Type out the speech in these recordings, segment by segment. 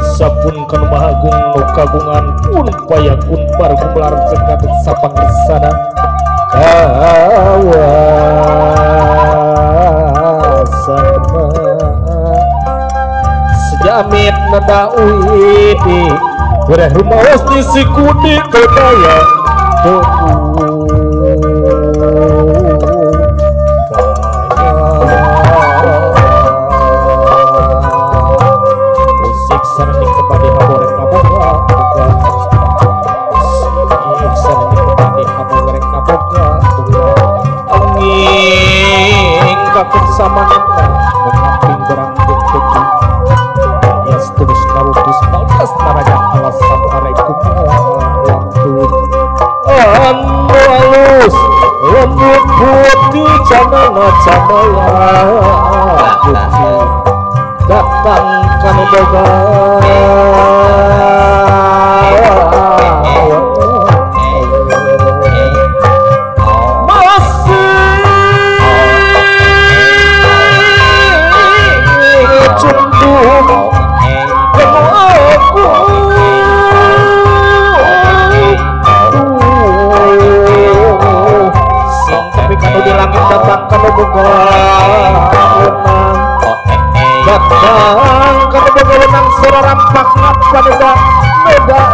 Kuasa pun kanu maha agung nu kagungan pun payakun pargumelar cekadek sapangersana kawasana sejamit nada uidi bereh rumaos di sikudi kedaya sama mengamping berang bukti alias terus narutus balas naraja alasan arekum waktu anu alus lembut putih canana camaya putih datang kanu boga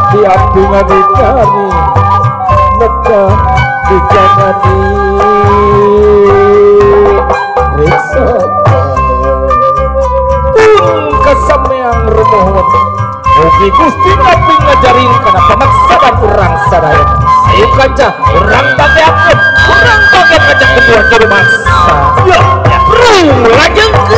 diapi ngadikani nega dijanani riksa pun kesameang rumohon mugi Gusti ngapi ngajarin kana pamaksadan urang sadaya sayu kanca urang bageakeun urang bagean ngajak kedua juru maksa ya rung lajengkeun.